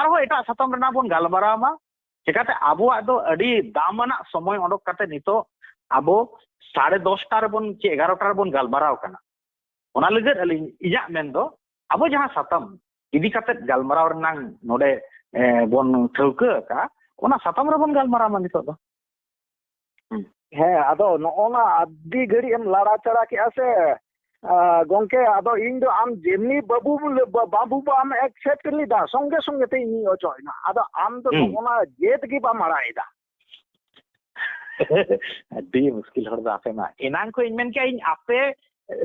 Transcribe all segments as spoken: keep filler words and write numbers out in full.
ᱟᱨᱦᱚᱸ ᱮᱴᱟᱜ ᱥᱟᱛᱟᱢ ᱨᱮᱱᱟᱜ ᱵᱚᱱ ᱜᱟᱞᱢᱟᱨᱟᱣ ᱢᱟ᱾ ᱪᱮᱠᱟᱛᱮ ᱟᱵᱚᱣᱟᱜ ᱫᱚ ᱟᱹᱰᱤ ᱫᱟᱢᱟᱱᱟᱜ ᱥᱚᱢᱚᱭ ᱚᱰᱚᱠ ᱠᱟᱛᱮ ᱱᱤᱛᱚᱜ ᱟᱵᱚ ᱥᱟᱲᱮ ᱫᱚᱥᱴᱟ ᱨᱮᱵᱚᱱ ᱪᱮ ᱮᱜᱟᱨᱚᱴᱟ ᱨᱮᱵᱚᱱ ᱜᱟᱞᱢᱟᱨᱟᱣ ᱠᱟᱱᱟ᱾ ᱚᱱᱟ ᱞᱟᱹᱜᱤᱫ ᱟᱹᱞᱤᱧ, ᱤᱧᱟᱹᱜ ᱢᱮᱱ ᱫᱚ, ᱟᱵᱚ ᱡᱟᱦᱟᱸ ᱥᱟᱛᱟᱢ ᱤᱫᱤ ᱠᱟᱛᱮ ᱜᱟᱞᱢᱟᱨᱟᱣ ᱨᱮᱱᱟᱝ ᱱᱚᱰᱮ, ᱮ, ᱵᱚᱱ ᱴᱷᱟᱹᱣᱠᱟᱹ ᱟᱠᱟᱫᱼᱟ, ᱚᱱᱟ ᱥᱟᱛᱟᱢ ᱨᱮᱵᱚᱱ ᱜᱟᱞᱢᱟᱨᱟᱣ ᱢᱟ ᱱᱤᱛᱚᱜ ᱫᱚ᱾ ᱦᱮᱸ, ᱟᱫᱚ ᱱᱚᱜᱼᱚ ᱱᱟ ᱟᱹᱰᱤ ᱜᱷᱟᱹᱲᱤᱡ ᱮᱢ ᱞᱟᱲᱟ ᱪᱟᱲᱟ ᱠᱮᱜᱼᱟ ᱥᱮ, ᱟ, ᱜᱚᱝᱠᱮ, ᱟᱫᱚ ᱤᱧ ᱫᱚ ᱟᱢ ᱡᱮᱢᱱᱤ ᱵᱟᱹᱵᱩ ᱵᱚᱞᱮ, ᱵᱟ-, ᱵᱟᱹᱵᱩ ᱵᱟᱢ accept ᱞᱮᱫᱟ, ᱥᱚᱸᱜᱮ ᱥᱚᱸᱜᱮ ᱛᱮ ᱤᱧᱤᱧ ᱚᱪᱚᱜ ᱮᱱᱟ᱾ ᱟᱫᱚ ᱟᱢ ᱫᱚ ᱦᱩᱸ᱾ ᱱᱚᱜᱼᱚ ᱱᱟ ᱡᱮᱫ ᱜᱮ ᱵᱟᱢ ᱟᱲᱟᱜ ᱮᱫᱟ᱾ ᱟᱹᱰᱤ ᱢᱩᱥᱠᱤᱞ ᱦᱚᱲ ᱫᱚ ᱟᱯᱮ ᱢᱟ᱾ ᱮᱱᱟᱝ ᱠᱷᱚᱱ ᱤᱧ ᱢᱮᱱ ᱠᱮᱜᱼᱟ, ᱤᱧ ᱟᱯᱮ,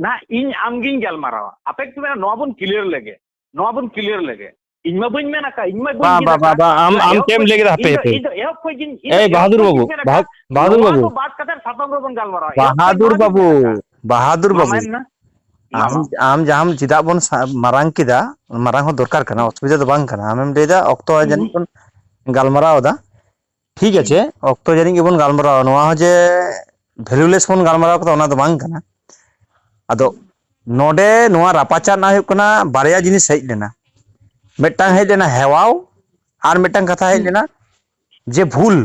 ᱱᱟ, ᱤᱧ ᱟᱢ ᱜᱤᱧ ᱜᱟᱞᱢᱟᱨᱟᱣᱟ᱾ ᱟᱯᱮ ᱠᱚ ᱢᱮᱱᱟ, "ᱱᱚᱣᱟ ᱵᱚᱱ clear ᱞᱮᱜᱮ, ᱱᱚᱣᱟ ᱵᱚᱱ clear ᱞᱮᱜᱮ᱾" ᱤᱧ ᱢᱟ ᱵᱟᱹᱧ ᱢᱮᱱ ᱟᱠᱟᱫ, ᱤᱧ ᱢᱟ ᱵᱟᱹᱧ ᱵᱟᱝ, ᱡᱮᱫ ᱵᱟᱝ, ᱵᱟᱝ, ᱟᱠᱟᱫ᱾ ᱵᱟᱝ, ᱟᱢ, ᱤᱧ ᱫᱚ ᱟᱢ ᱮᱦᱚᱵ ᱪᱮᱫ ᱮᱢ ᱠᱷᱚᱱ, ᱞᱟᱹᱭ ᱠᱮᱫᱟ? ᱤᱧ ᱦᱟᱯᱮ, ᱫᱚ, ᱦᱟᱯᱮ᱾ ᱤᱧ ᱫᱚ ᱮᱦᱚᱵ ᱠᱷᱚᱱ ᱜᱤᱧ, ᱤᱧ ᱮᱭ, ᱫᱚ ᱮᱦᱚᱵ ᱵᱟᱦᱟᱫᱩᱨ ᱠᱷᱚᱱ ᱵᱟᱹᱵᱩ, ᱜᱤᱧ ᱢᱮᱱ ᱟᱠᱟᱫ, ᱵᱟᱦᱟ-, ᱵᱟᱦᱟᱫᱩᱨ ᱱᱚᱣᱟ ᱵᱟᱹᱵᱩ᱾ ᱠᱚ ᱵᱟᱫ ᱠᱟᱛᱮ ᱥᱟᱛᱟᱢ ᱨᱮᱵᱚᱱ ᱜᱟᱞᱢᱟᱨᱟᱣᱟ᱾ ᱮᱦᱚᱵ ᱠᱷᱚᱱ ᱵᱟᱦᱟᱫᱩᱨ ᱱᱚᱣᱟ ᱜᱤᱧ ᱵᱟᱹᱵᱩ, ᱢᱮᱱ ᱟᱠᱟᱫ᱾ ᱵᱟᱦᱟᱫᱩᱨ ᱢᱟ ᱵᱟᱹᱵᱩ᱾ ᱢᱮᱱ ᱢᱮ᱾ ᱢᱟ, ᱟᱢ, ᱢᱟ᱾ ᱟᱢ ᱡᱟᱦᱟᱸᱢ ᱪᱮᱫᱟᱜ ᱵᱚᱱ ᱥᱟ-, ᱢᱟᱨᱟᱝ ᱠᱮᱫᱟ, ᱢᱟᱨᱟᱝ ᱦᱚᱸ ᱫᱚᱨᱠᱟᱨ ᱠᱟᱱᱟ, ᱚᱥᱩᱵᱤᱫᱷᱟ ᱫᱚ ᱵᱟᱝ ᱠᱟᱱᱟ᱾ ᱟᱢᱮᱢ ᱞᱟᱹᱭᱫᱟ ᱚᱠᱛᱚ ᱦᱩᱸ᱾ ᱡᱟᱹᱱᱤᱡ ᱵᱚᱱ ᱜᱟᱞᱢᱟᱨᱟᱣ ᱮᱫᱟ᱾ ᱴᱷᱤᱠ ᱟᱪᱷᱮ, ᱚᱠᱛᱚ ᱡᱟᱹᱱᱤᱡ ᱜᱮᱵᱚᱱ ᱜᱟᱞᱢᱟᱨᱟᱣᱟ᱾ ᱱᱚᱣᱟ ᱦᱚᱸ ᱡᱮ valueless ᱵᱚᱱ ᱜᱟᱞᱢᱟᱨᱟᱣ ᱠᱟᱫᱟ, ᱚᱱᱟ ᱫᱚ ᱵᱟᱝ ᱠᱟᱱᱟ᱾ ᱟᱫᱚ ᱱᱚᱰᱮ ᱱᱚᱣᱟ ᱨᱟᱯᱟᱪᱟᱜ ᱨᱮᱱᱟᱜ ᱦᱩᱭᱩᱜ ᱠᱟᱱᱟ, ᱵᱟᱨᱭᱟ ᱡᱤᱱᱤᱥ ᱦᱮᱡ ᱞᱮᱱᱟ᱾ ᱢᱤᱫᱴᱟᱝ ᱦᱮᱡ ᱞᱮᱱᱟ ᱦᱮᱣᱟᱣ, ᱟᱨ ᱢᱤᱫᱴᱟᱝ ᱠᱟᱛᱷᱟ ᱦᱮᱡ ᱞᱮᱱᱟ ᱡᱮ ᱵᱷᱩᱞ,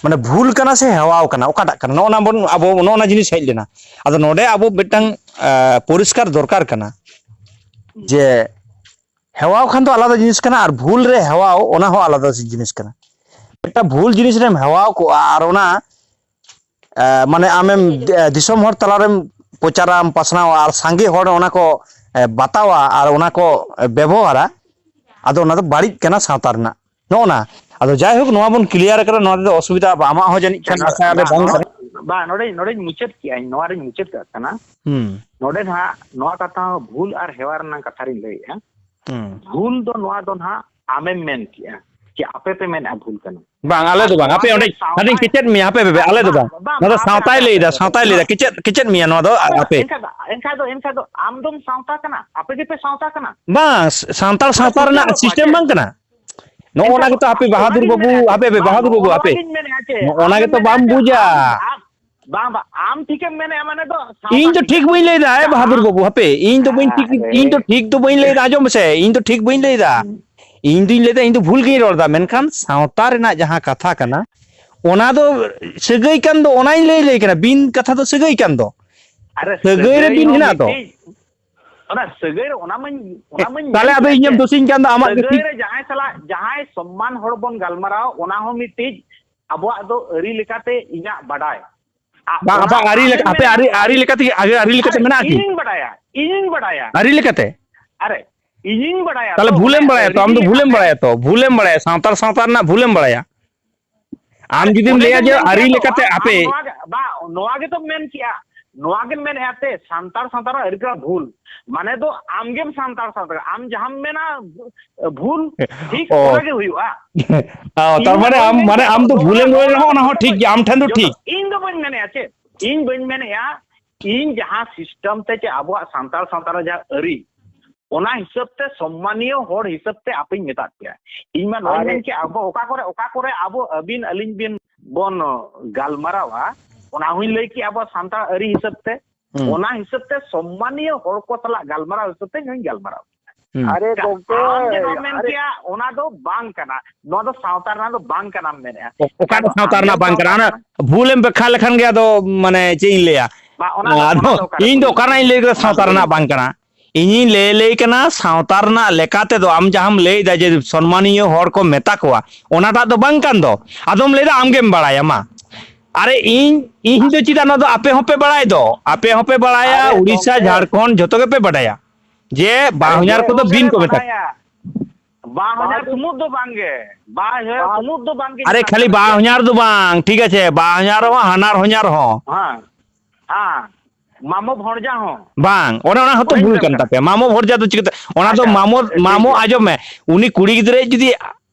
ᱢᱟᱱᱮ ᱵᱷᱩᱞ ᱠᱟᱱᱟ ᱥᱮ ᱦᱮᱣᱟᱣ ᱠᱟᱱᱟ, ᱚᱠᱟᱴᱟᱜ ᱠᱟᱱᱟ, ᱱᱚᱜᱼᱚ ᱱᱟ ᱵᱚᱱ, ᱟᱵᱚ ᱱᱚᱜᱼᱚ ᱱᱟ ᱡᱤᱱᱤᱥ ᱦᱮᱡ ᱞᱮᱱᱟ᱾ ᱟᱫᱚ ᱱᱚᱰᱮ ᱟᱵᱚ ᱢᱤᱫᱴᱟᱝ, ᱟ, ᱯᱚᱨᱤᱥᱠᱟᱨ ᱫᱚᱨᱠᱟᱨ ᱠᱟᱱᱟ ᱡᱮ ᱦᱮᱣᱟᱣ ᱠᱷᱟᱱ ᱫᱚ ᱟᱞᱟᱫᱟ ᱡᱤᱱᱤᱥ ᱠᱟᱱᱟ, ᱟᱨ ᱵᱷᱩᱞ ᱨᱮ ᱦᱮᱣᱟᱣ, ᱚᱱᱟ ᱦᱚᱸ ᱟᱞᱟᱫᱟ ᱡᱤᱱᱤᱥ ᱠᱟᱱᱟ᱾ ᱢᱤᱫᱴᱟᱝ ᱵᱷᱩᱞ ᱡᱤᱱᱤᱥ ᱨᱮᱢ ᱦᱮᱣᱟᱣ ᱠᱚᱜᱼᱟ, ᱟᱨ ᱚᱱᱟ, ᱮ, ᱢᱟᱱᱮ ᱟᱢᱮᱢ, ᱮ, ᱫᱤᱥᱚᱢ ᱦᱚᱲ ᱛᱟᱞᱟᱨᱮᱢ ᱯᱨᱚᱪᱟᱨᱟᱢ, ᱯᱟᱥᱱᱟᱣᱟ, ᱟᱨ ᱥᱟᱸᱜᱮ ᱦᱚᱲ ᱚᱱᱟ ᱠᱚ, ᱮ, ᱵᱟᱛᱟᱣᱟ ᱟᱨ ᱚᱱᱟ ᱠᱚ, ᱮ, ᱵᱮᱵᱚᱦᱟᱨᱟ, ᱟᱫᱚ ᱚᱱᱟ ᱫᱚ ᱵᱟᱹᱲᱤᱡ ᱠᱟᱱᱟ ᱥᱟᱶᱛᱟ ᱨᱮᱱᱟᱜ᱾ ᱱᱚᱜᱼᱚ ᱱᱟ᱾ ᱟᱫᱚ ᱡᱟᱭᱦᱳᱠ, ᱱᱚᱣᱟ ᱵᱚᱱ clear ᱠᱟᱫᱟ, ᱱᱚᱣᱟ ᱛᱮᱫᱚ ᱚᱥᱩᱵᱤᱫᱷᱟ ᱟᱢᱟᱜ ᱦᱚᱸ ᱡᱟᱹᱱᱤᱡ ᱠᱷᱟᱱ ᱟᱪᱪᱷᱟ, ᱟᱥᱟ ᱟᱞᱮ ᱵᱟᱝ ᱵᱟᱝ ᱱᱚᱰᱮ, ᱠᱟᱱᱟ᱾ ᱵᱟᱝ, ᱱᱚᱰᱮ, ᱱᱚᱰᱮᱧ ᱢᱩᱪᱟᱹᱫ ᱠᱮᱜᱼᱟ, ᱱᱚᱣᱟ ᱨᱤᱧ ᱢᱩᱪᱟᱹᱫ ᱠᱟᱜ ᱠᱟᱱᱟ᱾ ᱦᱩᱸ᱾ ᱱᱚᱰᱮ ᱱᱟᱦᱟᱜ ᱱᱚᱣᱟ ᱠᱟᱛᱷᱟ ᱦᱚᱸ ᱵᱷᱩᱞ ᱟᱨ ᱦᱮᱣᱟ ᱨᱮᱱᱟᱜ ᱠᱟᱛᱷᱟ ᱨᱤᱧ ᱞᱟᱹᱭᱮᱜᱼᱟ᱾ ᱦᱩᱸ᱾ ᱵᱷᱩᱞ ᱫᱚ ᱱᱚᱣᱟ ᱫᱚ ᱱᱟᱦᱟᱜ ᱟᱢᱮᱢ ᱢᱮᱱ ᱠᱮᱜᱼᱟ, ᱪᱮ ᱟᱯᱮ ᱯᱮ ᱢᱮᱱᱮᱜᱼᱟ ᱵᱷᱩᱞ ᱠᱟᱱᱟ? ᱵᱟᱝ, ᱟᱞᱮ ᱟᱨ ᱫᱚ ᱵᱟᱝ᱾ ᱱᱚᱣᱟ ᱦᱟᱯᱮ, ᱫᱚ ᱚᱸᱰᱮ, ᱥᱟᱶᱛᱟ ᱦᱟᱸᱰᱮᱧ ᱠᱮᱪᱮᱫ ᱢᱮᱭᱟ, ᱦᱟᱯᱮ, ᱦᱟᱯᱮ, ᱦᱟᱯᱮ, ᱵᱟᱝ, ᱟᱞᱮ ᱫᱚ ᱵᱟᱝ᱾ ᱵᱟᱝ, ᱵᱟᱝ, ᱱᱚᱣᱟ ᱫᱚ ᱵᱟᱝ, ᱦᱟᱯᱮ, ᱥᱟᱶᱛᱟᱭ ᱦᱟᱯᱮ, ᱞᱟᱹᱭᱫᱟ, ᱦᱟᱯᱮ, ᱥᱟᱶᱛᱟᱭ ᱦᱟᱯᱮ, ᱞᱟᱹᱭᱫᱟ᱾ ᱦᱟᱯᱮ᱾ ᱠᱮᱪᱮᱫ, ᱠᱮᱪᱮᱫ ᱢᱮᱭᱟ ᱱᱚᱣᱟ ᱫᱚ, ᱟᱨ ᱟᱯᱮ᱾ ᱮᱱᱠᱷᱟᱱ ᱫᱚ, ᱮᱱᱠᱷᱟᱱ ᱫᱚ, ᱮᱱᱠᱷᱟᱱ ᱫᱚ ᱟᱢ ᱫᱚᱢ ᱥᱟᱶᱛᱟ ᱠᱟᱱᱟ, ᱟᱯᱮ ᱜᱮᱯᱮ ᱥᱟᱶᱛᱟ ᱠᱟᱱᱟ᱾ ᱵᱟᱝ, ᱥᱟᱱᱛᱟᱲ ᱚᱱᱟ ᱥᱟᱶᱛᱟ ᱯᱩᱪᱷᱟᱹ ᱨᱮᱱᱟᱜ ᱵᱟᱹᱱᱩᱜ ᱠᱚᱣᱟ system ᱪᱮ? ᱵᱟᱝ ᱠᱟᱱᱟ᱾ ᱱᱚᱜᱼᱚ ᱚᱱᱟ ᱮᱱᱠᱷᱟᱱ ᱜᱮᱛᱚ ᱟᱯᱮ ᱵᱟᱦᱟᱫᱩᱨ ᱚᱱᱟᱜᱤᱧ ᱵᱟᱹᱵᱩ, ᱢᱮᱱᱮᱫᱼᱟ ᱪᱮ? ᱦᱟᱯᱮ, ᱦᱟᱯᱮ, ᱵᱟᱝ, ᱵᱟᱦᱟᱫᱩᱨ ᱵᱟᱹᱵᱩ, ᱱᱚᱜᱼᱚ ᱦᱟᱯᱮ᱾ ᱱᱚᱣᱟᱜᱤᱧ ᱢᱮᱱᱮᱫᱼᱟ ᱪᱮ? ᱱᱚᱜᱼᱚ ᱱᱟ ᱟᱢᱮᱢ ᱜᱮᱛᱚ ᱵᱟᱢ ᱢᱮᱱᱮᱫᱼᱟ ᱵᱩᱡᱟ᱾ ᱟᱢ, ᱟᱢ, ᱵᱟᱝ, ᱵᱟᱝ, ᱟᱢ ᱴᱷᱤᱠᱮᱢ ᱢᱮᱱᱮᱫᱼᱟ, ᱢᱟᱱᱮ ᱫᱚ ᱥᱟᱶᱛᱟ ᱤᱧ ᱫᱚ ᱴᱷᱤᱠ ᱴᱷᱤᱠᱟ᱾ ᱵᱟᱹᱧ ᱞᱟᱹᱭᱫᱟ, ᱮ ᱟᱪᱪᱷᱟ, ᱵᱟᱦᱟᱫᱩᱨ ᱟᱢ, ᱵᱟᱹᱵᱩ, ᱦᱟᱯᱮ, ᱤᱧ ᱫᱚ ᱵᱟᱹᱧ ᱴᱷᱤᱠ, ᱟᱨᱮ᱾ ᱤᱧ ᱫᱚ ᱴᱷᱤᱠ ᱫᱚ ᱵᱟᱹᱧ ᱞᱟᱹᱭᱫᱟ, ᱟᱸᱡᱚᱢ ᱢᱮᱥᱮ, ᱤᱧ ᱫᱚ ᱴᱷᱤᱠ ᱵᱟᱹᱧ ᱞᱟᱹᱭᱫᱟ᱾ ᱦᱩᱸ᱾ ᱤᱧ ᱫᱩᱧ ᱞᱟᱹᱭᱫᱟ, ᱤᱧ ᱫᱚ ᱵᱷᱩᱞ ᱜᱤᱧ ᱨᱚᱲ ᱮᱫᱟ, ᱢᱮᱱᱠᱷᱟᱱ ᱥᱟᱶᱛᱟ ᱨᱮᱱᱟᱜ ᱡᱟᱦᱟᱸ ᱠᱟᱛᱷᱟ ᱠᱟᱱᱟ, ᱚᱱᱟ ᱫᱚ ᱥᱟᱹᱜᱟᱹᱭ ᱠᱟᱱ ᱫᱚ, ᱚᱱᱟᱧ ᱞᱟᱹᱭ, ᱞᱟᱹᱭ ᱠᱟᱱᱟ, ᱵᱤᱱ ᱠᱟᱛᱷᱟ ᱫᱚ ᱥᱟᱹᱜᱟᱹᱭ ᱠᱟᱱ ᱫᱚ᱾ ᱟᱨᱮ, ᱥᱟᱹᱜᱟᱹᱭ ᱨᱮ ᱵᱤᱱ ᱦᱚᱸ ᱦᱮᱱᱟᱜ ᱫᱚ᱾ ᱢᱤᱫᱴᱤᱡ, ᱚᱱᱟ ᱥᱟᱹᱜᱟᱹᱭ ᱨᱮ ᱚᱱᱟ ᱢᱟᱧ, ᱚᱱᱟ ᱢᱟᱧ ᱛᱟᱦᱞᱮ ᱢᱮᱱ ᱟᱫᱚ ᱜᱮᱭᱟ ᱤᱧᱮᱢ ᱪᱮ᱾ ᱫᱳᱥᱤᱧ ᱠᱟᱱ ᱫᱚ ᱟᱢᱟᱜ ᱜᱮ ᱥᱟᱹᱜᱟᱹᱭ ᱴᱷᱤᱠ᱾ ᱨᱮ ᱡᱟᱦᱟᱸᱭ ᱥᱟᱞᱟᱜ, ᱡᱟᱦᱟᱸᱭ ᱥᱚᱢᱢᱟᱱ ᱦᱚᱲ ᱵᱚᱱ ᱜᱟᱞᱢᱟᱨᱟᱣ, ᱚᱱᱟ ᱦᱚᱸ ᱢᱤᱫᱴᱤᱡ ᱟᱵᱚᱣᱟᱜ ᱫᱚ ᱟᱹᱨᱤ ᱞᱮᱠᱟᱛᱮ ᱤᱧᱟᱹᱜ ᱵᱟᱰᱟᱭ᱾ ᱟᱨ ᱵᱟᱝ, ᱚᱱᱟ ᱟᱵᱟᱨ ᱟᱹᱨᱤ ᱟᱢᱮᱢ ᱞᱮᱠᱟ, ᱟᱯᱮ ᱢᱮᱱᱮᱫ ᱟᱹᱨᱤ, ᱠᱟᱱ ᱟᱹᱨᱤ ᱞᱮᱠᱟᱛᱮ, ᱟᱹᱨᱤ, ᱟᱹᱨᱤ ᱞᱮᱠᱟᱛᱮ ᱟᱨᱮ, ᱢᱮᱱᱟᱜᱼᱟ ᱠᱤ? ᱤᱧᱤᱧ ᱵᱟᱰᱟᱭᱟ, ᱤᱧᱤᱧ ᱵᱟᱰᱟᱭᱟ᱾ ᱟᱹᱨᱤ ᱞᱮᱠᱟᱛᱮ? ᱟᱨᱮ, ᱤᱧᱤᱧ ᱵᱟᱰᱟᱭᱟ ᱛᱟᱦᱞᱮ ᱛᱚ, ᱵᱷᱩᱞᱮᱢ ᱢᱮᱱᱠᱷᱟᱱ ᱵᱟᱲᱟᱭᱟ ᱛᱚ, ᱟᱢ ᱫᱚ ᱟᱹᱨᱤ ᱵᱷᱩᱞᱮᱢ ᱞᱮᱠᱟᱛᱮ ᱵᱟᱲᱟᱭᱟ ᱛᱚ, ᱵᱷᱩᱞᱮᱢ ᱵᱟᱲᱟᱭᱟ, ᱥᱟᱶᱛᱟ, ᱥᱟᱶᱛᱟ ᱨᱮᱱᱟᱜ ᱵᱷᱩᱞᱮᱢ ᱵᱟᱲᱟᱭᱟ᱾ ᱟᱢ ᱟᱨᱮ, ᱡᱩᱫᱤᱢ ᱚᱱᱮ ᱞᱟᱹᱭᱟ ᱡᱮ ᱢᱮᱱ ᱟᱹᱨᱤ ᱠᱮᱜᱼᱟ ᱛᱚ, ᱞᱮᱠᱟᱛᱮ ᱟᱢ, ᱟᱯᱮ ᱟᱢ ᱱᱚᱣᱟ ᱜᱮ, ᱵᱟ, ᱱᱚᱣᱟ ᱜᱮᱛᱚᱢ ᱢᱮᱱ ᱠᱮᱜᱼᱟ, ᱱᱚᱣᱟ ᱜᱮᱢ ᱢᱮᱱᱮᱜᱼᱟ ᱛᱮ, ᱥᱟᱱᱛᱟᱲ ᱥᱟᱶᱛᱟ ᱨᱮᱱᱟᱜ ᱟᱹᱨᱤ ᱠᱟᱱᱟ ᱵᱷᱩᱞ᱾ ᱢᱟᱱᱮ ᱫᱚ ᱟᱢ ᱜᱮᱢ ᱥᱟᱱᱛᱟᱲ ᱥᱟᱶᱛᱟ, ᱟᱢ ᱡᱟᱦᱟᱢ ᱢᱮᱱᱟ ᱵᱷᱩᱞ, ᱴᱷᱤᱠ ᱚ᱾ ᱚᱱᱟ ᱜᱮ ᱦᱩᱭᱩᱜᱼᱟ᱾ ᱚ, ᱛᱟᱨ ᱤᱧ ᱢᱟᱱᱮ ᱫᱚ ᱟᱢ, ᱵᱟᱹᱧ ᱢᱟᱱᱮ ᱢᱮᱱᱟ, ᱟᱢ ᱫᱚ ᱱᱚᱣᱟ ᱵᱷᱩᱞᱮᱢ ᱫᱚ, ᱨᱚᱲ ᱨᱮᱦᱚᱸ ᱱᱚᱣᱟ ᱚᱱᱟ ᱫᱚ ᱦᱚᱸ ᱴᱷᱤᱠ ᱜᱮᱭᱟ, ᱟᱢ ᱴᱷᱮᱱ ᱫᱚ ᱡᱚᱛᱚ, ᱴᱷᱤᱠ᱾ ᱤᱧ ᱫᱚ ᱵᱟᱹᱧ ᱢᱮᱱᱮᱜᱼᱟ ᱪᱮᱫ, ᱤᱧ ᱵᱟᱹᱧ ᱢᱮᱱᱮᱜᱼᱟ, ᱤᱧ ᱡᱟᱦᱟᱸ system ᱛᱮ ᱪᱮ ᱟᱵᱚᱣᱟᱜ ᱥᱟᱱᱛᱟᱲ ᱥᱟᱶᱛᱟ ᱨᱮ ᱡᱟᱦᱟᱸ ᱟᱹᱨᱤ, ᱚᱱᱟ ᱦᱤᱥᱟᱹᱵ ᱛᱮ ᱥᱚᱢᱢᱟᱱᱤᱭᱚ ᱦᱚᱲ ᱦᱤᱥᱟᱹᱵ ᱛᱮ ᱟᱯᱮᱧ ᱢᱮᱛᱟᱫ ᱯᱮᱭᱟ᱾ ᱤᱧ ᱢᱟ ᱱᱚᱣᱟᱧ ᱟᱨᱮ ᱢᱮᱱ ᱠᱮᱜᱼᱟ, ᱟᱵᱚ ᱚᱠᱟ ᱠᱚᱨᱮ, ᱚᱠᱟ ᱠᱚᱨᱮ ᱟᱵᱚ ᱟᱹᱵᱤᱱ ᱟᱹᱞᱤᱧ ᱵᱤᱱ ᱵᱚᱱ ᱜᱟᱞᱢᱟᱨᱟᱣᱟ, ᱚᱱᱟ ᱦᱚᱸᱧ ᱞᱟᱹᱭ ᱠᱮᱜᱼᱟ ᱟᱵᱚ ᱥᱟᱱᱛᱟᱲ ᱟᱹᱨᱤ ᱦᱤᱥᱟᱹᱵ ᱛᱮ᱾ ᱦᱩᱸ᱾ ᱚᱱᱟ ᱦᱤᱥᱟᱹᱵ ᱛᱮ ᱥᱚᱢᱢᱟᱱᱤᱭᱚ ᱦᱚᱲ ᱠᱚ ᱥᱟᱞᱟᱜ ᱜᱟᱞᱢᱟᱨᱟᱣ ᱦᱤᱥᱟᱹᱵ ᱛᱮ ᱤᱧ ᱦᱚᱸᱧ ᱜᱟᱞᱢᱟᱨᱟᱣ᱾ ᱦᱩᱸ᱾ ᱟᱨᱮ ᱜᱚᱢᱠᱮ, ᱟᱢ ᱡᱮ ᱱᱚᱣᱟ ᱢᱮᱱ ᱟᱨᱮ ᱠᱮᱜᱼᱟ, ᱚᱱᱟ ᱫᱚ ᱵᱟᱝ ᱠᱟᱱᱟ, ᱱᱚᱣᱟ ᱫᱚ ᱥᱟᱶᱛᱟ ᱨᱮᱱᱟᱜ ᱫᱚ ᱵᱟᱝ ᱠᱟᱱᱟᱢ ᱢᱮᱱᱮᱜᱼᱟ᱾ ᱚ-, ᱚᱠᱟ ᱫᱚ ᱟᱫᱚ ᱥᱟᱶᱛᱟ ᱟᱢ ᱨᱮᱱᱟᱜ ᱜᱮᱢ ᱵᱟᱝ ᱠᱟᱱᱟ? ᱥᱟᱶᱛᱟ ᱚᱱᱟ ᱨᱮᱱᱟᱜ ᱵᱷᱩᱞᱮᱢ ᱵᱟᱠᱷᱟ ᱞᱮᱠᱷᱟᱱ ᱜᱮ ᱟᱫᱚ, ᱢᱟᱱᱮ, ᱪᱮᱫ ᱤᱧ ᱞᱟᱹᱭᱟ? ᱵᱟ, ᱚᱱᱟ ᱫᱚ, ᱟᱫᱚ ᱚᱱᱟ ᱫᱚ ᱚᱠᱟᱨᱮ ᱤᱧ ᱫᱚ ᱦᱩᱭ ᱚᱠᱟ ᱨᱮᱱᱟᱜ ᱤᱧ ᱞᱟᱹᱭ ᱠᱮᱫᱟ ᱚᱱᱟ ᱥᱟᱶᱛᱟ ᱫᱚ ᱨᱮᱱᱟᱜ ᱦᱩᱭ ᱵᱟᱝ ᱠᱟᱱᱟ? ᱤᱧᱤᱧ ᱞᱟᱹᱭ, ᱞᱟᱹᱭ ᱠᱟᱱᱟ ᱥᱟᱶᱛᱟ ᱨᱮᱱᱟᱜ ᱞᱮᱠᱟ ᱛᱮᱫᱚ ᱟᱢ ᱡᱟᱦᱟᱸᱢ ᱞᱟᱹᱭ ᱮᱫᱟ ᱡᱮ ᱥᱚᱱᱢᱟᱱᱤᱭᱚ ᱦᱚᱲ ᱠᱚ ᱢᱮᱛᱟ ᱠᱚᱣᱟ, ᱚᱱᱟᱴᱟᱜ ᱫᱚ ᱵᱟᱝ ᱠᱟᱱ ᱫᱚ᱾ ᱟᱫᱚᱢ ᱞᱟᱹᱭ ᱮᱫᱟ ᱟᱢ ᱜᱮᱢ ᱵᱟᱲᱟᱭᱟ᱾ ᱢᱟ, ᱟᱨᱮ ᱤᱧ, ᱤᱧ ᱫᱚ ᱪᱮᱫᱟᱜ, ᱱᱚᱣᱟ ᱫᱚ ᱟᱯᱮ ᱦᱚᱸᱯᱮ ᱵᱟᱲᱟᱭ ᱫᱚ, ᱟᱯᱮ ᱦᱚᱸᱯᱮ ᱵᱟᱲᱟᱭᱟ, ᱟᱨᱮ ᱩᱲᱤᱥᱥᱟ, ᱜᱚᱢᱠᱮ, ᱡᱷᱟᱲᱠᱷᱚᱸᱰ ᱡᱷᱚᱛᱚ ᱜᱮᱯᱮ ᱵᱟᱰᱟᱭᱟ ᱡᱮ ᱟᱨᱮ ᱵᱟᱦᱚᱧᱟᱨ ᱜᱚᱢᱠᱮ, ᱠᱚᱫᱚ ᱵᱤᱱ ᱠᱚ ᱢᱮᱛᱟ ᱠᱚᱣᱟ᱾ ᱵᱟᱦᱚᱧᱟᱨ ᱥᱩᱢᱩᱫ ᱫᱚ ᱵᱟᱝᱜᱮ, ᱵᱟᱦᱚᱧᱟᱨ ᱥᱩᱢᱩᱫ ᱫᱚ ᱵᱟᱝᱜᱮ ᱟᱨᱮ ᱪᱮᱫᱟᱜ ᱠᱷᱟᱹᱞᱤ ᱠᱟᱱᱟ ᱪᱮ? ᱵᱟᱦᱚᱧᱟᱨ ᱫᱚ ᱵᱟᱝ, ᱴᱷᱤᱠ ᱟᱪᱷᱮ, ᱵᱟᱦᱚᱧᱟᱨ ᱦᱚᱸ, ᱦᱟᱱᱟᱨ ᱦᱚᱧᱟᱨ ᱦᱚᱸ᱾ ᱦᱮᱸ, ᱦᱮᱸ, ᱢᱟᱢᱚ ᱵᱷᱚᱲᱡᱟ ᱦᱚᱸ᱾ ᱵᱟᱝ, ᱚᱱᱮ ᱚᱱᱟ ᱦᱚᱸᱛᱚ ᱚᱱᱟᱧ ᱵᱷᱩᱞ ᱢᱮᱱ ᱠᱟᱱ ᱠᱟᱱᱟ᱾ ᱛᱟᱯᱮᱭᱟ᱾ ᱢᱟᱢᱚ ᱵᱷᱚᱲᱡᱟ ᱫᱚ ᱪᱤᱠᱟᱹᱛᱮ? ᱚᱱᱟ ᱫᱚ ᱟᱪᱪᱷᱟ, ᱢᱟᱢᱚ, ᱴᱷᱤᱠ ᱢᱟᱢᱚ ᱜᱮᱭᱟ᱾ ᱟᱸᱡᱚᱢ ᱢᱮ, ᱩᱱᱤ ᱠᱩᱲᱤ ᱜᱤᱫᱽᱨᱟᱹ ᱡᱩᱫᱤ,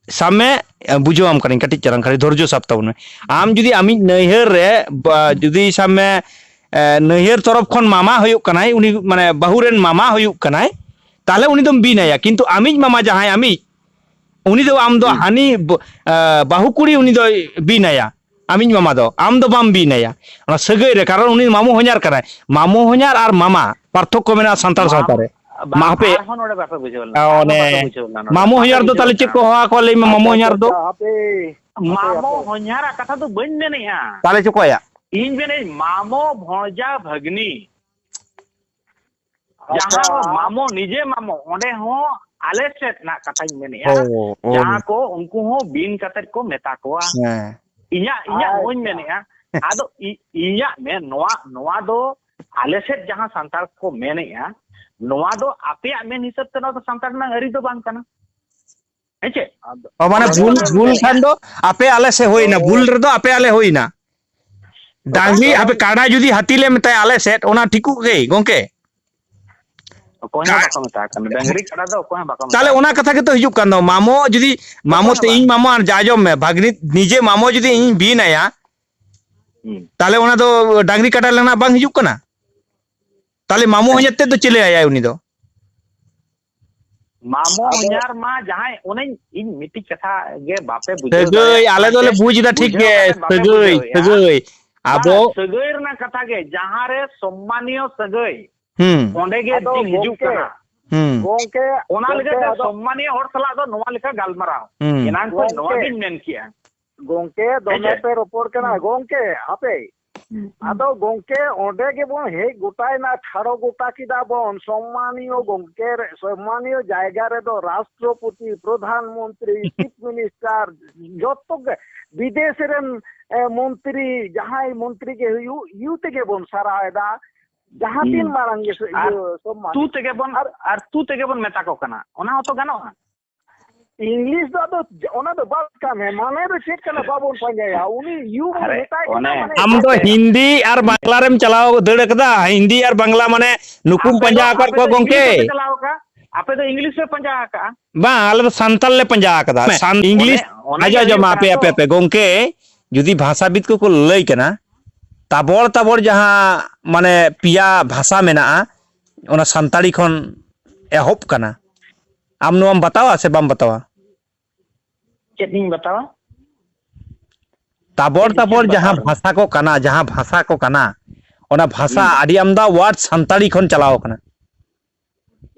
ᱥᱟᱵ ᱢᱮ, ᱵᱩᱡᱷᱟᱹᱣᱟᱢ ᱠᱟᱹᱱᱟᱹᱧ ᱠᱟᱹᱴᱤᱡ ᱪᱟᱞᱟᱝ, ᱠᱷᱟᱹᱞᱤ ᱫᱷᱳᱨᱡᱚ ᱥᱟᱵ ᱛᱟᱵᱚᱱ ᱢᱮ᱾ ᱟᱢ ᱡᱩᱫᱤ ᱟᱢᱤᱡ ᱱᱟᱹᱭᱦᱟᱹᱨ ᱨᱮ, ᱵᱟ, ᱡᱩᱫᱤ ᱥᱟᱵ ᱢᱮ, ᱮ, ᱱᱟᱹᱭᱦᱟᱹᱨ ᱛᱚᱨᱚᱯ ᱠᱷᱚᱱ ᱢᱟᱢᱟ ᱦᱩᱭᱩᱜ ᱠᱟᱱᱟᱭ, ᱩᱱᱤ ᱢᱟᱱᱮ ᱵᱟᱹᱦᱩ ᱨᱮᱱ ᱢᱟᱢᱟ ᱦᱩᱭᱩᱜ ᱠᱟᱱᱟᱭ, ᱛᱟᱦᱞᱮ ᱩᱱᱤ ᱫᱚᱢ ᱵᱤᱱ ᱟᱭᱟ᱾ ᱠᱤᱱᱛᱩ ᱟᱢᱤᱡ ᱢᱟᱢᱟ ᱡᱟᱦᱟᱸᱭ ᱟᱢᱤᱡ, ᱩᱱᱤ ᱫᱚ ᱟᱢ ᱫᱚ ᱦᱩᱸ᱾ ᱦᱟᱹᱱᱤ ᱵ-, ᱮ, ᱵᱟᱹᱦᱩ ᱠᱩᱲᱤ ᱩᱱᱤ ᱫᱚᱭ ᱵᱤᱱ ᱟᱭᱟ᱾ ᱟᱢᱤᱡ ᱢᱟᱢᱟ ᱫᱚ, ᱟᱢ ᱫᱚ ᱵᱟᱢ ᱵᱤᱱ ᱟᱭᱟ ᱚᱱᱟ ᱥᱟᱹᱜᱟᱹᱭ ᱨᱮ, ᱠᱟᱨᱚᱱ ᱩᱱᱤ ᱢᱟᱢᱚ ᱦᱚᱧᱦᱟᱨ ᱠᱟᱱᱟᱭ᱾ ᱢᱟᱢᱚ ᱦᱚᱧᱦᱟᱨ ᱟᱨ ᱢᱟᱢᱟ ᱯᱟᱨᱛᱷᱚᱠᱠᱚ ᱢᱮᱱᱟᱜᱼᱟ ᱥᱟᱱᱛᱟᱲ ᱢᱟᱢ-, ᱥᱟᱶᱛᱟ ᱨᱮ᱾ ᱵᱟᱝ, ᱢᱟ ᱦᱟᱯᱮ᱾ ᱟᱨᱦᱚᱸ ᱱᱚᱰᱮ ᱵᱟᱯᱮ ᱵᱩᱡᱷᱟᱹᱣ ᱞᱮᱱᱟ᱾ ᱚ, ᱟᱨᱦᱚᱸ ᱚᱱᱮ ᱵᱟᱯᱮ ᱵᱩᱡᱷᱟᱹᱣ ᱞᱮᱱᱟ ᱱᱚᱰᱮ᱾ ᱢᱟᱢᱚ ᱵᱟᱯᱮ ᱦᱚᱧᱦᱟᱨ ᱫᱚ ᱵᱩᱡᱷᱟᱹᱣ ᱛᱟᱦᱞᱮ ᱪᱮᱫ ᱞᱮᱱᱟ᱾ ᱠᱚ ᱦᱚᱦᱚ ᱟᱠᱚᱣᱟ? ᱞᱟᱹᱭ ᱢᱮ, ᱢᱟᱢᱚ ᱟᱪᱪᱷᱟ, ᱦᱚᱧᱦᱟᱨ᱾ ᱟᱪᱪᱷᱟ, ᱦᱟᱯᱮ᱾ ᱢᱟᱢᱚ ᱦᱚᱧᱦᱟᱨᱟᱜ ᱠᱟᱛᱷᱟ ᱫᱚ ᱵᱟᱹᱧ ᱢᱮᱱᱮᱜᱼᱟ᱾ ᱛᱟᱦᱞᱮ ᱪᱮᱫ ᱠᱚ ᱦᱚᱦᱚ ᱟᱭᱟ? ᱤᱧ ᱢᱮᱱᱮᱫ ᱢᱟᱢᱚ ᱵᱷᱚᱸᱡᱟ ᱵᱷᱟᱹᱜᱽᱱᱤ᱾ ᱟᱪᱪᱷᱟ᱾ ᱡᱟᱦᱟᱸ ᱢᱟᱢᱚ, ᱱᱤᱡᱮ ᱢᱟᱢᱚ, ᱚᱸᱰᱮ ᱦᱚᱸ ᱟᱞᱮ ᱥᱮᱫ ᱨᱮᱱᱟᱜ ᱠᱟᱛᱷᱟᱧ ᱢᱮᱱᱮᱫᱼᱟ᱾ ᱚ, ᱚ᱾ ᱡᱟᱦᱟᱸ ᱠᱚ ᱩᱱᱠᱩ ᱦᱚᱸ ᱵᱤᱱ ᱠᱟᱛᱮᱫ ᱠᱚ ᱢᱮᱛᱟ ᱠᱚᱣᱟ᱾ ᱦᱮᱸ᱾ ᱤᱧᱟᱹᱜ, ᱤᱧᱟᱹᱜ ᱟᱪᱪᱷᱟ᱾ ᱱᱚᱣᱟᱧ ᱢᱮᱱᱮᱫᱼᱟ᱾ ᱟᱫᱚ ᱤ-, ᱤᱧᱟᱹᱜ ᱢᱮᱱ, ᱱᱚᱣᱟ, ᱱᱚᱣᱟ ᱫᱚ ᱟᱞᱮ ᱥᱮᱫ ᱡᱟᱦᱟᱸ ᱥᱟᱱᱛᱟᱲ ᱠᱚ ᱢᱮᱱᱮᱫᱼᱟ, ᱱᱚᱣᱟ ᱫᱚ ᱟᱯᱮᱭᱟᱜ ᱢᱮᱱ ᱦᱤᱥᱟᱹᱵ ᱛᱮ ᱱᱚᱣᱟ ᱫᱚ ᱥᱟᱱᱛᱟᱲ ᱨᱮᱱᱟᱜ ᱟᱹᱨᱤ ᱫᱚ ᱵᱟᱝ ᱠᱟᱱᱟ᱾ ᱦᱮᱸ ᱪᱮ? ᱟᱫᱚ ᱚ, ᱢᱟᱱᱮ ᱟᱫᱚ ᱵᱷᱩᱞ, ᱚᱱᱟ ᱵᱷᱩᱞ ᱢᱮᱱᱮᱫᱼᱟ᱾ ᱠᱷᱟᱱ ᱫᱚ ᱟᱯᱮ ᱟᱞᱮ ᱥᱮᱫ ᱦᱩᱭᱱᱟ, ᱚ᱾ ᱵᱷᱩᱞ ᱨᱮᱫᱚ ᱟᱯᱮ ᱟᱞᱮ ᱦᱩᱭᱱᱟ᱾ ᱰᱟᱝᱨᱤ, ᱚᱠᱚᱭ ᱦᱟᱯᱮ, ᱠᱟᱰᱟ ᱡᱩᱫᱤ ᱦᱟᱹᱛᱤ ᱞᱮ ᱢᱮᱛᱟᱭᱟ ᱟᱞᱮ ᱥᱮᱫ, ᱚᱱᱟ ᱴᱷᱤᱠᱚᱜ ᱜᱮ, ᱜᱚᱝᱠᱮ? ᱚᱠᱚᱭ ᱦᱚᱸ ᱠᱟ-, ᱵᱟᱠᱚ ᱢᱮᱛᱟ ᱠᱚ ᱠᱟᱱᱟ, ᱰᱟᱝᱨᱤ ᱠᱟᱰᱟ ᱫᱚ ᱚᱠᱚᱭ ᱦᱚᱸ ᱵᱟᱠᱚ ᱢᱮᱛᱟ ᱛᱟᱦᱞᱮ ᱠᱚ ᱚᱱᱟ ᱠᱟᱱᱟ᱾ ᱠᱟᱛᱷᱟ ᱜᱮᱛᱚ ᱦᱤᱡᱩᱜ ᱠᱟᱱ ᱫᱚ, ᱢᱟᱢᱚ ᱡᱩᱫᱤ, ᱢᱟᱢᱚ ᱚᱠᱚᱭ ᱛᱮ ᱦᱚᱸ ᱤᱧ ᱵᱟᱝ᱾ ᱢᱟᱢᱚ ᱟᱨ ᱡᱟ ᱟᱸᱡᱚᱢ ᱢᱮ, ᱵᱷᱟᱜᱽᱱᱤ ᱱᱤᱡᱮ ᱢᱟᱢᱚ ᱡᱩᱫᱤ ᱤᱧ ᱵᱤᱱ ᱟᱭᱟ, ᱦᱩᱸ᱾ ᱛᱟᱦᱞᱮ ᱚᱱᱟ ᱫᱚ ᱰᱟᱝᱨᱤ ᱠᱟᱰᱟ ᱨᱮᱱᱟᱜ ᱵᱟᱝ ᱦᱤᱡᱩᱜ ᱠᱟᱱᱟ? ᱛᱟᱦᱞᱮ ᱢᱟᱢᱚ ᱦᱮᱸ᱾ ᱦᱚᱧᱦᱟᱨ ᱛᱮᱫ ᱫᱚ ᱪᱤᱞᱤ ᱟᱭᱟᱭ ᱩᱱᱤ ᱫᱚ? ᱢᱟᱢᱚ ᱟᱫᱚ ᱦᱚᱧᱦᱟᱨ ᱢᱟ ᱡᱟᱦᱟᱸᱭ, ᱚᱱᱮᱧ, ᱤᱧ ᱢᱤᱫᱴᱤᱡ ᱠᱟᱛᱷᱟ ᱜᱮ ᱵᱟᱯᱮ ᱵᱩᱡᱷᱟᱹᱣ ᱥᱟᱹᱜᱟᱹᱭ, ᱫᱟᱲᱮᱭᱟᱜ ᱟᱞᱮ ᱠᱟᱱᱟ ᱫᱚᱞᱮ ᱪᱮ? ᱵᱩᱡᱽ ᱮᱫᱟ ᱴᱷᱤᱠ ᱵᱩᱡᱷᱟᱹᱣ ᱜᱮ, ᱠᱟᱛᱮ ᱵᱟᱯᱮ ᱥᱟᱹᱜᱟᱹᱭ, ᱵᱩᱡᱷᱟᱹᱣᱮᱫᱼᱟ᱾ ᱥᱟᱹᱜᱟᱹᱭ᱾ ᱵᱟᱝᱟ, ᱟᱵᱚ ᱥᱟᱹᱜᱟᱹᱭ ᱨᱮᱱᱟᱜ ᱠᱟᱛᱷᱟ ᱜᱮ, ᱡᱟᱦᱟᱸ ᱨᱮ ᱥᱚᱢᱢᱟᱱᱤᱭᱚ ᱥᱟᱹᱜᱟᱹᱭ, ᱦᱩᱸ᱾ ᱚᱸᱰᱮ ᱜᱮ ᱟᱫᱚ ᱫᱤᱞ ᱦᱤᱡᱩᱜ ᱜᱚᱝᱠᱮ, ᱠᱟᱱᱟ᱾ ᱦᱩᱸ᱾ ᱜᱚᱝᱠᱮ, ᱚᱱᱟ ᱜᱚᱝᱠᱮ, ᱞᱮᱠᱟᱛᱮ ᱟᱫᱚ ᱥᱚᱢᱢᱟᱱᱤᱭᱚ ᱦᱚᱲ ᱥᱟᱞᱟᱜ ᱫᱚ ᱱᱚᱣᱟ ᱞᱮᱠᱟ ᱜᱟᱞᱢᱟᱨᱟᱣ᱾ ᱦᱩᱸ᱾ ᱮᱱᱟᱝ ᱠᱷᱚᱱ ᱱᱚᱣᱟ ᱜᱚᱝᱠᱮ᱾ ᱜᱤᱧ ᱢᱮᱱ ᱠᱮᱜᱼᱟ᱾ ᱜᱚᱝᱠᱮ, ᱦᱮᱸ ᱫᱚᱢᱮ ᱪᱮ? ᱯᱮ ᱨᱚᱯᱚᱲ ᱠᱟᱱᱟ᱾ ᱦᱩᱸ᱾ ᱜᱚᱝᱠᱮ, ᱦᱟᱯᱮ᱾ ᱦᱩᱸ, ᱦᱩᱸ᱾ ᱟᱫᱚ ᱜᱚᱝᱠᱮ, ᱚᱸᱰᱮ ᱜᱮᱵᱚᱱ ᱦᱮᱡ ᱜᱚᱴᱟᱭᱮᱱᱟ, ᱴᱷᱟᱲᱚ ᱜᱚᱴᱟ ᱠᱮᱫᱟ ᱵᱚᱱ᱾ ᱥᱚᱢᱢᱟᱱᱤᱭᱚ ᱜᱚᱝᱠᱮ ᱨᱮ, ᱥᱚᱢᱢᱟᱱᱤᱭᱚ ᱡᱟᱭᱜᱟ ᱨᱮᱫᱚ ᱨᱟᱥᱴᱨᱚᱯᱚᱛᱤ, ᱯᱨᱚᱫᱷᱟᱱ ᱢᱚᱱᱛᱨᱤ, ᱪᱤᱯ ᱢᱤᱱᱤᱥᱴᱟᱨ, ᱡᱚᱛᱚ ᱜᱮ, ᱵᱤᱫᱮᱥ ᱨᱮᱱ, ᱮ, ᱢᱚᱱᱛᱨᱤ, ᱡᱟᱦᱟᱸᱭ ᱢᱚᱱᱛᱨᱤ ᱜᱮ ᱦᱩᱭᱩᱜ, ᱭᱩ ᱛᱮᱜᱮ ᱵᱚᱱ ᱥᱟᱨᱦᱟᱣ ᱮᱫᱟ᱾ ᱡᱟᱦᱟᱸ ᱛᱤᱱ ᱦᱩᱸ᱾ ᱢᱟᱨᱟᱝ ᱜᱮ ᱥᱮ, ᱟᱨ ᱤᱭᱟᱹ, ᱥᱚᱢᱢᱟᱱ᱾ ᱛᱩ ᱛᱮᱜᱮ ᱵᱚᱱ, ᱟᱨ ᱟᱨ ᱛᱩ ᱛᱮᱜᱮ ᱵᱚᱱ ᱢᱮᱛᱟ ᱠᱚ ᱠᱟᱱᱟ᱾ ᱚᱱᱟ ᱦᱚᱸᱛᱚ ᱜᱟᱱᱚᱜᱼᱟ᱾ ᱤᱝᱞᱤᱥ ᱫᱚ ᱟᱫᱚ ᱚᱱᱟ ᱫᱚ ᱵᱟᱫ ᱠᱟᱜ ᱢᱮ, ᱢᱟᱱᱮ ᱫᱚ ᱪᱮᱫ ᱠᱟᱱᱟ ᱵᱟᱵᱚᱱ ᱯᱟᱸᱡᱟᱭᱟ, ᱩᱱᱤ ᱭᱩ ᱵᱚᱱ ᱟᱨᱮ, ᱢᱮᱛᱟᱭ ᱠᱟᱱᱟ, ᱚᱱᱮ ᱢᱟᱱᱮ ᱟᱢ ᱪᱮᱫ ᱫᱚ ᱠᱟᱱᱟ? ᱦᱤᱱᱫᱤ ᱟᱨ ᱵᱟᱝᱞᱟ ᱨᱮᱢ ᱪᱟᱞᱟᱣ ᱫᱟᱹᱲ ᱠᱟᱫᱟ, ᱦᱤᱱᱫᱤ ᱟᱨ ᱵᱟᱝᱞᱟ ᱢᱟᱱᱮ ᱱᱩᱠᱩᱢ ᱟᱯᱮ ᱫᱚ, ᱯᱟᱸᱡᱟ ᱟᱠᱟᱫ ᱟᱯᱮ ᱠᱚᱣᱟ ᱫᱚ ᱤᱝᱞᱤᱥ ᱜᱚᱝᱠᱮ? ᱯᱮ ᱪᱟᱞᱟᱣ ᱟᱠᱟᱫ, ᱟᱯᱮ ᱫᱚ ᱤᱝᱞᱤᱥ ᱯᱮ ᱯᱟᱸᱡᱟ ᱟᱠᱟᱫᱼᱟ᱾ ᱵᱟᱝ, ᱟᱞᱮ ᱫᱚ ᱥᱟᱱᱛᱟᱲ ᱞᱮ ᱯᱟᱸᱡᱟ ᱟᱠᱟᱫᱟ᱾ ᱚᱱᱮ, ᱥᱟᱱ-, ᱤᱝᱞᱤᱥ, ᱚᱱᱮ, ᱚᱱᱮ ᱟᱸᱡᱚᱢ, ᱜᱮ ᱟᱸᱡᱚᱢ ᱦᱩᱭᱩᱜ ᱢᱮ, ᱠᱟᱱᱟ ᱟᱯᱮ, ᱛᱚ᱾ ᱟᱯᱮ, ᱟᱯᱮ, ᱜᱚᱝᱠᱮ, ᱡᱩᱫᱤ ᱵᱷᱟᱥᱟᱵᱤᱫ ᱠᱚᱠᱚ ᱞᱟᱹᱭ ᱠᱟᱱᱟ, ᱛᱟᱵᱚᱲ ᱛᱟᱵᱚᱲ ᱡᱟᱦᱟᱸ ᱢᱟᱱᱮ ᱯᱮᱭᱟ ᱵᱷᱟᱥᱟ ᱢᱮᱱᱟᱜᱼᱟ, ᱚᱱᱟ ᱥᱟᱱᱛᱟᱲᱤ ᱠᱷᱚᱱ ᱮᱦᱚᱵ ᱠᱟᱱᱟ᱾ ᱟᱢ ᱱᱚᱣᱟᱢ ᱵᱟᱛᱟᱣᱟ ᱥᱮ ᱵᱟᱢ ᱵᱟᱛᱟᱣᱟ? ᱪᱮᱫ ᱤᱧ ᱵᱟᱛᱟᱣᱟ? ᱛᱟᱵᱚᱲ ᱪᱮᱫ, ᱛᱟᱵᱚᱲ ᱪᱮᱫ ᱡᱟᱦᱟᱸ ᱵᱟᱛᱟᱣ ᱨᱮᱱᱟᱜ? ᱵᱷᱟᱥᱟ ᱠᱚ ᱠᱟᱱᱟ, ᱡᱟᱦᱟᱸ ᱵᱷᱟᱥᱟ ᱠᱚ ᱠᱟᱱᱟ, ᱚᱱᱟ ᱵᱷᱟᱥᱟ ᱦᱩᱸ᱾ ᱟᱹᱰᱤ ᱟᱢᱫᱟ ᱣᱟᱨᱰ ᱥᱟᱱᱛᱟᱲᱤ ᱠᱷᱚᱱ ᱪᱟᱞᱟᱣ ᱠᱟᱱᱟ᱾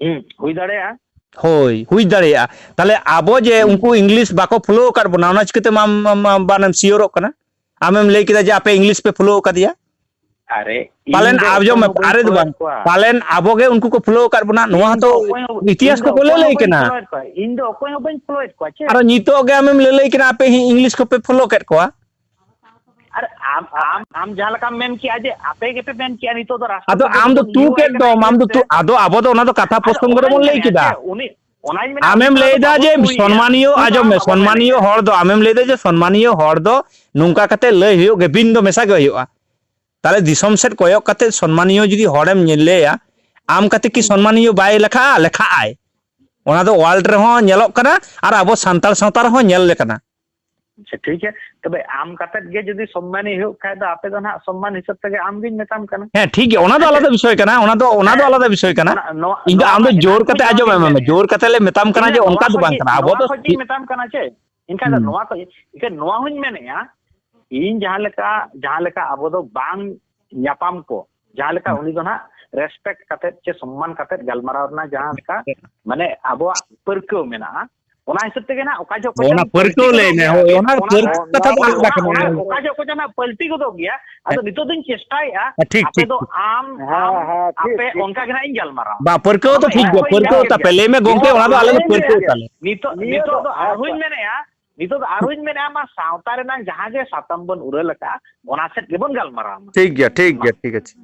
ᱦᱩᱸ, ᱦᱩᱭ ᱫᱟᱲᱮᱭᱟᱜᱼᱟ᱾ ᱦᱳᱭ, ᱦᱩᱭ ᱫᱟᱲᱮᱭᱟᱜᱼᱟ᱾ ᱛᱟᱦᱞᱮ ᱟᱵᱚ ᱡᱮ ᱦᱩᱸ᱾ ᱩᱱᱠᱩ ᱤᱝᱞᱤᱥ ᱵᱟᱠᱚ ᱯᱷᱳᱞᱳ ᱟᱠᱟᱫ ᱵᱚᱱᱟ, ᱚᱱᱟ ᱪᱤᱠᱟᱹᱛᱮ ᱟᱢ, ᱟᱢ, ᱟᱢ ᱵᱟᱱᱮᱢ ᱥᱤᱭᱳᱨᱚᱜ ᱠᱟᱱᱟ? ᱟᱢᱮᱢ ᱞᱟᱹᱭ ᱠᱮᱫᱟ ᱡᱮ ᱟᱯᱮ ᱤᱝᱞᱤᱥ ᱯᱮ ᱯᱷᱳᱞᱳ ᱟᱠᱟᱫᱮᱭᱟ᱾ ᱟᱨᱮ, ᱯᱟᱞᱮᱱ ᱤᱧ ᱫᱚ ᱟᱸᱡᱚᱢ ᱚᱠᱚᱭ ᱢᱮ, ᱦᱚᱸ ᱵᱟᱹᱧ ᱟᱨᱮ ᱫᱚ ᱯᱷᱳᱞᱳᱭᱮᱫ ᱵᱟᱝ, ᱠᱚᱣᱟ᱾ ᱯᱟᱞᱮᱱ ᱟᱵᱚ ᱜᱮ ᱩᱱᱠᱩ ᱠᱚ ᱯᱷᱳᱞᱳ ᱟᱠᱟᱫ ᱵᱚᱱᱟ, ᱱᱚᱣᱟ ᱤᱧ ᱫᱚ ᱦᱚᱸᱛᱚ ᱚᱠᱚᱭ ᱦᱚᱸ, ᱤᱛᱤᱦᱟᱥ ᱤᱧ ᱫᱚ ᱠᱚᱠᱚ ᱚᱠᱚᱭ ᱦᱚᱸ ᱞᱟᱹᱞᱟᱹᱭ ᱵᱟᱹᱧ ᱠᱟᱱᱟ᱾ ᱯᱷᱳᱞᱳᱭᱮᱫ ᱠᱚᱣᱟ᱾ ᱤᱧ ᱫᱚ ᱚᱠᱚᱭ ᱦᱚᱸ ᱵᱟᱹᱧ ᱯᱷᱳᱞᱳᱭᱮᱫ ᱠᱚᱣᱟ, ᱪᱮᱫ? ᱟᱨᱚ ᱱᱤᱛᱚᱜ ᱜᱮ ᱟᱢᱮᱢ ᱞᱟᱹᱞᱟᱹᱭ ᱠᱟᱱᱟ, ᱟᱯᱮ ᱦᱤ-, ᱤᱝᱞᱤᱥ ᱠᱚᱯᱮ ᱯᱷᱳᱞᱳ ᱠᱮᱫ ᱠᱚᱣᱟ᱾ ᱟᱨ ᱟᱢ, ᱟᱢ, ᱟᱢ ᱡᱟᱦᱟᱸ ᱞᱮᱠᱟᱢ ᱢᱮᱱ ᱠᱮᱜᱼᱟ ᱡᱮ ᱟᱯᱮ ᱜᱮᱯᱮ ᱢᱮᱱ ᱠᱮᱜᱼᱟ, ᱱᱤᱛᱚᱜ ᱫᱚ ᱨᱟᱥᱴᱨᱚᱯᱚᱛᱤ ᱟᱫᱚ ᱟᱢ ᱫᱚ ᱵᱚᱱ ᱛᱩ ᱤᱭᱩ ᱟᱭ ᱠᱮᱫ ᱠᱟᱱᱟ ᱫᱚᱢ, ᱟᱢ ᱤᱝᱞᱤᱥ ᱫᱚ ᱛᱮ᱾ ᱛᱩ-, ᱟᱫᱚ ᱟᱵᱚ ᱫᱚ ᱚᱱᱟ ᱫᱚ ᱠᱟᱛᱷᱟ ᱟᱫᱚ ᱯᱨᱚᱥᱚᱝᱜᱚ ᱚᱱᱟᱧ ᱨᱮᱵᱚᱱ ᱞᱟᱹᱭ ᱢᱮᱱᱮᱫᱼᱟ ᱠᱮᱫᱟ᱾ ᱡᱮ ᱩᱱᱤ, ᱚᱱᱟᱧ ᱢᱮᱱᱟ, ᱩᱱᱤ ᱟᱢᱮᱢ ᱥᱟᱶ ᱫᱚ ᱞᱟᱹᱭᱫᱟ ᱵᱟᱵᱚ ᱡᱮ ᱛᱩᱭᱮᱜᱼᱟ, ᱥᱚᱱᱢᱟᱱᱤᱭᱚ, ᱩᱱᱤ ᱫᱚ ᱟᱸᱡᱚᱢ ᱟᱢ ᱢᱮ, ᱫᱚ ᱵᱟᱵᱚ ᱥᱚᱱᱢᱟᱱᱤᱭᱚ ᱢᱮᱱᱮᱫᱼᱟ᱾ ᱦᱚᱲ ᱫᱚ, ᱟᱢᱮᱢ ᱞᱟᱹᱭᱫᱟ ᱡᱮ ᱥᱚᱱᱢᱟᱱᱤᱭᱚ ᱦᱚᱲ ᱫᱚ ᱱᱚᱝᱠᱟ ᱠᱟᱛᱮ ᱞᱟᱹᱭ ᱦᱩᱭᱩᱜ ᱜᱮ, ᱵᱤᱱ ᱫᱚ ᱢᱮᱥᱟ ᱜᱮ ᱦᱩᱭᱩᱜᱼᱟ᱾ ᱛᱟᱦᱞᱮ ᱫᱤᱥᱚᱢ ᱥᱮᱫ ᱠᱚᱭᱚᱜ ᱠᱟᱛᱮ ᱥᱚᱱᱢᱟᱱᱤᱭᱚ ᱡᱩᱫᱤ ᱦᱚᱲᱮᱢ ᱧᱮᱞᱮᱭᱟ, ᱟᱢ ᱠᱟᱛᱮ ᱠᱤ ᱦᱩᱸ᱾ ᱥᱚᱱᱢᱟᱱᱤᱭᱚ ᱵᱟᱭ ᱞᱮᱠᱷᱟᱜᱼᱟ? ᱞᱮᱠᱷᱟᱜᱼᱟᱭ᱾ ᱚᱱᱟ ᱫᱚ ᱣᱟᱨᱞᱰ ᱨᱮᱦᱚᱸ ᱧᱮᱞᱚᱜ ᱠᱟᱱᱟ ᱟᱨ ᱟᱵᱚ ᱥᱟᱱᱛᱟᱲ ᱥᱟᱶᱛᱟ ᱨᱮᱦᱚᱸ ᱧᱮᱞ ᱞᱮᱠᱟᱱᱟ᱾ ᱟᱪᱪᱷᱟ, ᱴᱷᱤᱠ ᱜᱮᱭᱟ᱾ ᱛᱚᱵᱮ ᱟᱢ ᱠᱟᱛᱮᱫ ᱜᱮ ᱡᱩᱫᱤ ᱥᱚᱱᱢᱟᱱᱤ ᱦᱩᱭᱩᱜ ᱠᱷᱟᱡ ᱫᱚ, ᱟᱯᱮ ᱫᱚ ᱱᱟᱦᱟᱜ ᱥᱚᱱᱢᱟᱱ ᱦᱤᱥᱟᱹᱵ ᱛᱮᱜᱮ ᱟᱢ ᱜᱤᱧ ᱢᱮᱛᱟᱢ ᱠᱟᱱᱟ᱾ ᱦᱮᱸ, ᱴᱷᱤᱠ ᱜᱮᱭᱟ, ᱚᱱᱟ ᱫᱚ ᱦᱮᱸ ᱥᱮ? ᱟᱞᱟᱫᱟ ᱵᱤᱥᱚᱭ ᱠᱟᱱᱟ, ᱚᱱᱟ ᱫᱚ, ᱚᱱᱟ ᱫᱚ ᱦᱮᱸ᱾ ᱟᱞᱟᱫᱟ ᱵᱤᱥᱚᱭ ᱠᱟᱱᱟ᱾ ᱚᱱᱟ, ᱱᱚᱣᱟ, ᱤᱧ ᱫᱚ ᱱᱚᱣᱟ ᱟᱢ ᱫᱚ ᱠᱷᱚᱡ ᱡᱳᱨ ᱮᱱᱟᱱ ᱠᱟᱛᱮ ᱠᱷᱚᱡ ᱟᱸᱡᱚᱢ ᱱᱚᱣᱟ ᱢᱮ, ᱜᱤᱧ ᱢᱮ, ᱢᱮᱱᱮᱫᱼᱟ᱾ ᱡᱳᱨ ᱠᱟᱛᱮ ᱞᱮ ᱢᱮᱛᱟᱢ ᱠᱟᱱᱟ ᱤᱧ ᱡᱮ ᱫᱚ ᱚᱱᱠᱟ ᱱᱚᱣᱟ ᱫᱚ ᱠᱷᱚᱡ ᱵᱟᱝ ᱜᱮ, ᱠᱟᱱᱟ, ᱟᱵᱚ ᱱᱚᱣᱟ ᱫᱚ ᱠᱷᱚᱡ ᱜᱤᱧ ᱪᱮᱫ? ᱢᱮᱛᱟᱢ ᱠᱟᱱᱟ ᱪᱮ? ᱮᱱᱠᱷᱟᱱ ᱫᱚ ᱦᱩᱸ᱾ ᱱᱚᱣᱟ ᱠᱷᱚᱡ, ᱮᱱᱠᱷᱟᱱ ᱱᱚᱣᱟ ᱦᱚᱸᱧ ᱢᱮᱱᱮᱫᱼᱟ, ᱤᱧ ᱡᱟᱦᱟᱸ ᱞᱮᱠᱟ, ᱡᱟᱦᱟᱸ ᱞᱮᱠᱟ ᱟᱵᱚ ᱫᱚ ᱵᱟᱝ ᱧᱟᱯᱟᱢ ᱠᱚ, ᱡᱟᱦᱟᱸ ᱞᱮᱠᱟ ᱦᱩᱸ᱾ ᱩᱱᱤ ᱫᱚ ᱱᱟᱦᱟᱜ respect ᱠᱟᱛᱮᱫ ᱪᱮ ᱥᱚᱱᱢᱟᱱ ᱠᱟᱛᱮᱫ ᱜᱟᱞᱢᱟᱨᱟᱣ ᱨᱮᱱᱟᱜ ᱡᱟᱦᱟᱸ ᱞᱮᱠᱟ, ᱢᱟᱱᱮ, ᱟᱵᱚᱣᱟᱜ ᱯᱟᱹᱨᱠᱟᱹᱣ ᱢᱮᱱᱟᱜᱼᱟ, ᱚᱱᱟ ᱦᱤᱥᱟᱹᱵ ᱛᱮᱜᱮ ᱱᱟᱦᱟᱜ ᱚᱠᱟ ᱡᱚᱦᱚᱜ ᱠᱚᱪᱚ ᱚᱱᱟ ᱯᱟᱹᱨᱠᱟᱹᱣ ᱯᱟᱹᱞᱴᱤ ᱞᱟᱹᱭ ᱜᱚᱫᱚᱜ ᱢᱮ, ᱜᱮᱭᱟ᱾ ᱦᱳᱭ, ᱚᱱᱟ ᱚᱱᱟ, ᱯᱟᱹᱨᱠᱟᱹᱣ ᱠᱟᱛᱷᱟ ᱫᱚ ᱚᱱᱟ, ᱟᱞᱟᱫᱟ ᱚᱱᱟ, ᱠᱟᱱᱟ᱾ ᱚᱱᱟ, ᱚᱠᱟ ᱡᱚᱦᱚᱜ ᱠᱚᱪᱚ ᱱᱟᱦᱟᱜ ᱯᱟᱹᱞᱴᱤ ᱜᱚᱫᱚᱜ ᱜᱮᱭᱟ᱾ ᱟᱫᱚ ᱦᱮᱸ᱾ ᱱᱤᱛᱚᱜ ᱫᱚᱧ ᱪᱮᱥᱴᱟᱭᱮᱫᱼᱟ, ᱦᱮᱸ, ᱟᱯᱮ ᱦᱮᱸ, ᱫᱚ ᱴᱷᱤᱠ, ᱟᱢ, ᱴᱷᱤᱠ, ᱟᱯᱮ ᱴᱷᱤᱠ᱾ ᱚᱱᱠᱟ ᱜᱮ ᱱᱟᱦᱟᱜ ᱤᱧ ᱜᱟᱞᱢᱟᱨᱟᱣᱟ᱾ ᱵᱟ, ᱯᱟᱹᱨᱠᱟᱹᱣ ᱚᱱᱟ ᱫᱚ ᱫᱚ ᱴᱷᱤᱠ ᱮᱠᱟᱞ ᱜᱮᱭᱟ, ᱜᱮ ᱯᱟᱹᱨᱠᱟᱹᱣ ᱵᱟᱝ ᱛᱟᱯᱮ, ᱠᱟᱱᱟ᱾ ᱞᱟᱹᱭ ᱢᱮ ᱜᱚᱝᱠᱮ, ᱱᱤᱛᱚᱜ ᱚᱱᱟ ᱫᱚ ᱟᱞᱮ ᱫᱚ ᱟᱨᱦᱚᱸᱧ ᱯᱟᱹᱨᱠᱟᱹᱣ ᱢᱮᱱᱮᱫᱼᱟ, ᱛᱟᱞᱮ᱾ ᱱᱤᱛᱚᱜ, ᱱᱤᱭᱟᱹ ᱱᱤᱛᱚᱜ ᱫᱚ ᱫᱚ ᱟᱨᱦᱚᱸᱧ ᱟᱪᱪᱷᱟ᱾ ᱢᱮᱱᱮᱫᱼᱟ, ᱱᱤᱛᱚᱜ ᱫᱚ ᱟᱨᱦᱚᱸᱧ ᱢᱮᱱᱮᱫᱼᱟ, ᱢᱟ ᱥᱟᱶᱛᱟ ᱨᱮᱱᱟᱜ ᱡᱟᱦᱟᱸ ᱜᱮ ᱥᱟᱛᱟᱢ ᱵᱚᱱ ᱩᱨᱟᱹᱞ ᱟᱠᱟᱫᱼᱟ, ᱚᱱᱟ ᱥᱮᱫ ᱜᱮᱵᱚᱱ ᱜᱟᱞᱢᱟᱨᱟᱣ ᱢᱟ᱾ ᱴᱷᱤᱠ ᱜᱮᱭᱟ, ᱴᱷᱤᱠ ᱢᱟ᱾ ᱜᱮᱭᱟ, ᱴᱷᱤᱠ ᱟᱪᱷᱮ᱾